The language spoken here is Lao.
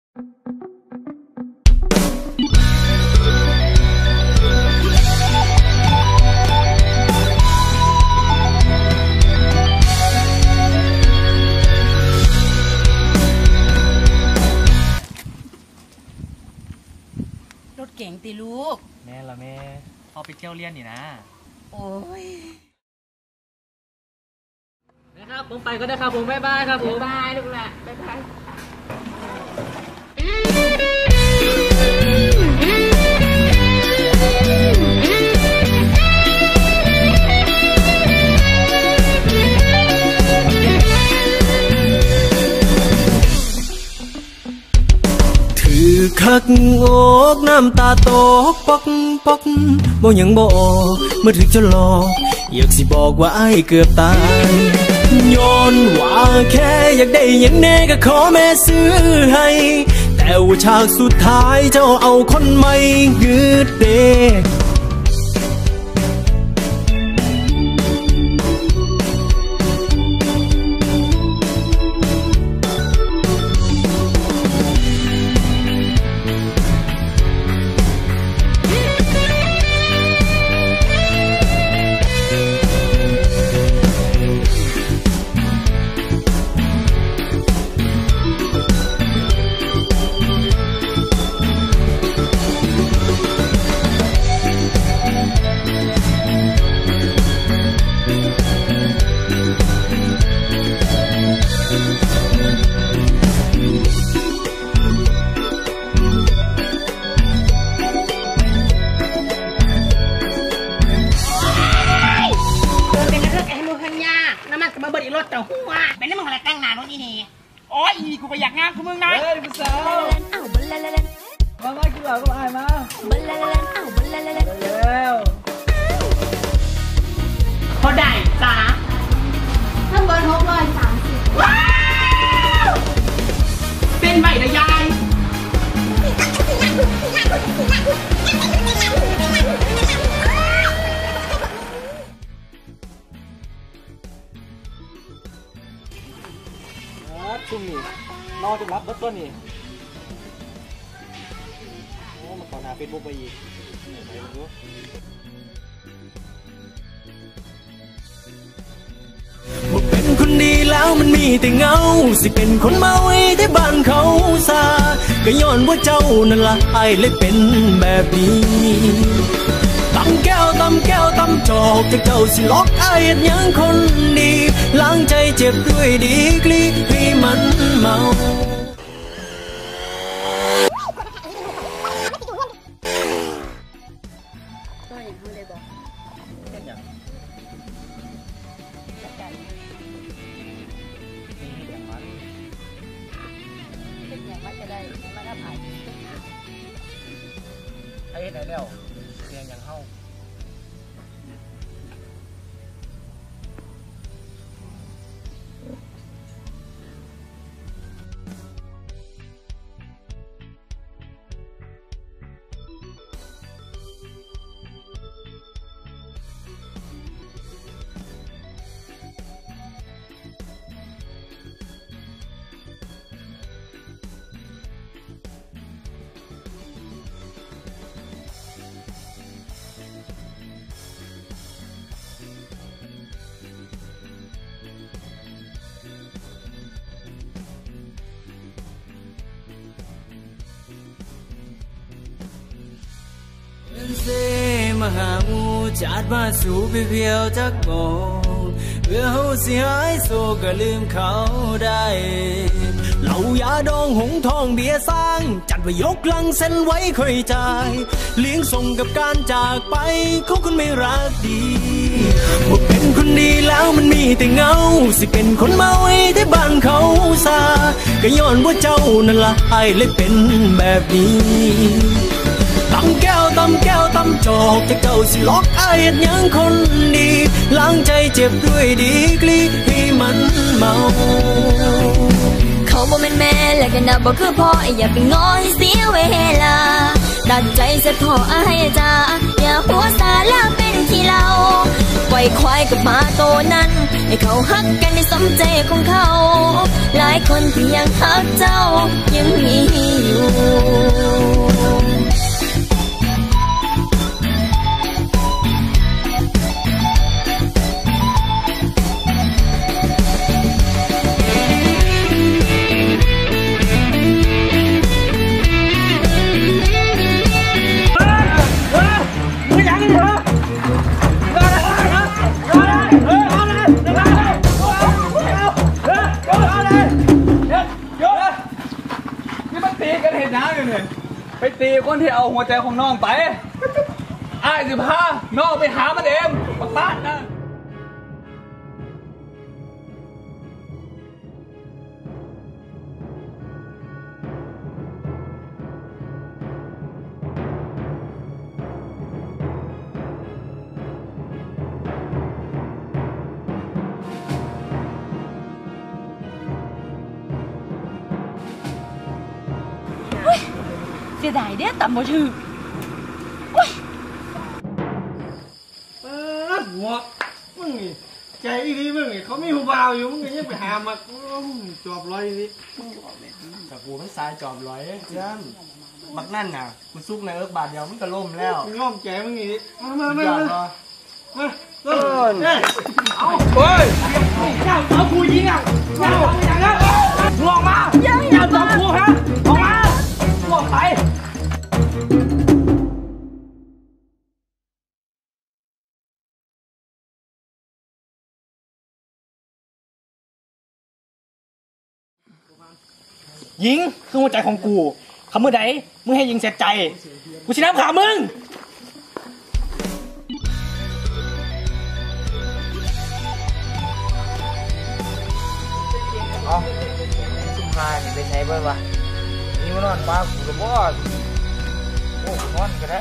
ລົດເກັງຕິລູກ? ແມ່ນລະແມ່ ເຮົາໄປທ່ຽວລຽນນີ້ນາ. ໂອ້ຍ. ແມ່ນຄັບ ຜົມໄປກ່ອນເດີຄັບຜົມ ບາຍບາຍຄັບຜົມ ບາຍບາຍລູກຫຼ້າ ບາຍບາຍ. ຖືກຄັກອອກ ນ້ຳຕາຕົກປອກປອກ ເວົ້າຫຍັງບໍ່ອອກ ເມື່ອຖືກເຈົ້າຫຼອກ ຢາກຊິບອກວ່າອ້າຍເກືອບຕາຍ ຍ້ອນວ່າແຄ່ຢາກໄດ້ຫຍັງແດ່ ກໍຂໍແມ່ຊື້ໃຫ້ ແຕ່ວ່າສາກສຸດທ້າຍ ເຈົ້າເອົາຄົນໃໝ່ງືດເດ້. ເປັນເລື່ອງແອໂມເຮນຍາ ນ້ຳມັນກໍມາເບິດອີ່ລົດເຈົ້າຫົວ ເປັນນຳມຶງຫັ້ນແຫຼະແຕ່ງໜ້າໂລດອີ່ນີ້. ໂອ້ຍ ອີ່ນີ້ ກູກໍຢາກງາມຄືມຶງນະ. ເອີຍ ຜູ້ສາວ ເອົ້າ ມາ ມາກິນເຫຼົ້າກັບອ້າຍມາ. ເອົ້າ ແລ້ວ ເທົ່າໃດຈະ? ທັງໝົດຫົກຮ້ອຍສາມສິບ. ວ້າວ ເປັນໄຫວເດີຍາຍ. ອ່າ ຊຸມນີ້ ເມົາຈົນຫຼັບເບິດຕົວນີ້. ໂອ້ ມາເຂົ້າໜ້າເຟສບຸກໄປອີກ. ໄປເບິ່ງດູ. ບໍ່ເປັນຄົນດີແລ້ວມັນມີແຕ່ເຫງົາ ຊິເປັນຄົນເມົາໃຫ້ແຕ່ບ້ານເຂົາຊາ ກໍຍ້ອນວ່າເຈົ້ານັ້ນລະ ອ້າຍເລີຍເປັນແບບນີ້. ຕຳແກ້ວ ຕຳແກ້ວ ຕຳຈອກ ຈັກເຈົ້າຊິຫຼອກອ້າຍເຮັດຫຍັງຄົນດີ ລ້າງໃຈເຈັບດ້ວຍດີກຣີ ໃຫ້ມັນເມົາ. ຕໍ່ຫຍັງເຮົາໄດ້ບໍ່? ເຮັດຫຍັງ? ຈັດການ ເຮັດຫຍັງມັນ? ເຮັດຫຍັງມັນກໍໄດ້ ໃຫ້ມັນອັບອາຍ. ໃຜເຮັດໃຫ້ແລ້ວ ເປັນຫຍັງເຮົາ? ເປັນເຊມະຫາໝູ່ ຈາດມາສູ່ພຽວໆຈັກບໍ່ ເພື່ອເຮົາຊິຫາຍໂສກ ກະລືມເຂົາໄດ້ ເຫຼົ້າຢາດອງ ຫົງທອງ ເບຍຊ້າງ ຈັດວ່າຍົກຫຼັງເຊັນໄວ້ຄ່ອຍຈ່າຍ ລຽງສົ່ງກັບການຈາກໄປຂອງຄົນໄມ່ຮັກດີ. ບໍ່ເປັນຄົນດີແລ້ວມັນມີແຕ່ເຫງົາ ຊິເປັນຄົນເມົາໃຫ້ແຕ່ບ້ານເຂົາຊາ ກໍຍ້ອນວ່າເຈົ້ານັ້ນລະ ອ້າຍເລີຍເປັນແບບນີ້. ຕຳແກ້ວ ຕຳແກ້ວ ຕຳຈອກ ຈັກເຈົ້າຊິຫຼອກອ້າຍເຮັດຫຍັງຄົນດີ ລ້າງໃຈເຈັບດ້ວຍດີກຣີ ໃຫ້ມັນເມົາ. ເຂົາບໍ່ແມ່ນແມ່ ແລະກໍໜ້າບໍ່ຄືພໍ່ ຢ່າໄປງໍໃຫ້ເສຍເວລາ ຕັດໃຈເສຍເຖາະອ້າຍຈ໋າ ຢ່າຫົວຊາລາເປັນຂີ້ເຫຼົ້າ ປ່ອຍຄວາຍກັບໝາໂຕນັ້ນ ໃຫ້ເຂົາຮັກກັນໃນສົມໃຈຂອງເຂົາ ຫຼາຍ ຄົນທີ່ຍັງຮັກເຈົ້າຍັງມີຢູ່. ນີ້ມັນຕີກັນເຮັດຫຍັງຢູ່ນີ້? ໄປຕີຄົນທີ່ເອົາຫົວໃຈຂອງນ້ອງໄປ. ອ້າຍຊິພານ້ອງໄປຫາມັນເອງ ບັກບາດນະ. ເສຍດາຍເດ້ ຕຳບໍ່ຖືກ. ໂອ້ຍ ປາດ ເງາະ ມຶງນີ້ ໃຈອີ່ຫຼີມຶງນີ້ ເຂົາມີຜູ້ບ່າວຢູ່ ມຶງກໍຍັງໄປຫາມັກ ໂອ້ ຈອບລອຍອີ່ຫຼີ. ກະກູມັນສາຍຈອບລອຍເພື່ອນ. ບັກນັ້ນນະ ກູຊຸກໃນເອິກບາດດຽວມັນກໍລົ້ມແລ້ວ. ຍອມໃຈມຶງອີ່ຫຼີ. ມາ ມາ ມາ ມາ ເອີ ເອົາ ເຮີ້ຍ ເຈົ້າເອົາຜູ້ຍິງອ່ະ ເຈົ້າເອົາຫຍັງອ່ະ? ອອກມາ ເຈົ້າເອົາຜູ້ຮະ ອອກມາ ອອກໄປ. ຍິງ ຄືຫົວໃຈຂອງກູ. ຄັນມື້ໃດມຶງເຮັດຍິງເສຍໃຈ ກູຊິນຳຂ້າມຶງ. ເອົ້າ ຊຸມຫ້ານີ້ໄປໃສເບິດວະ? ມີມານອນປ່າກູລະບໍ? ໂອ້ ນອນກໍໄດ້.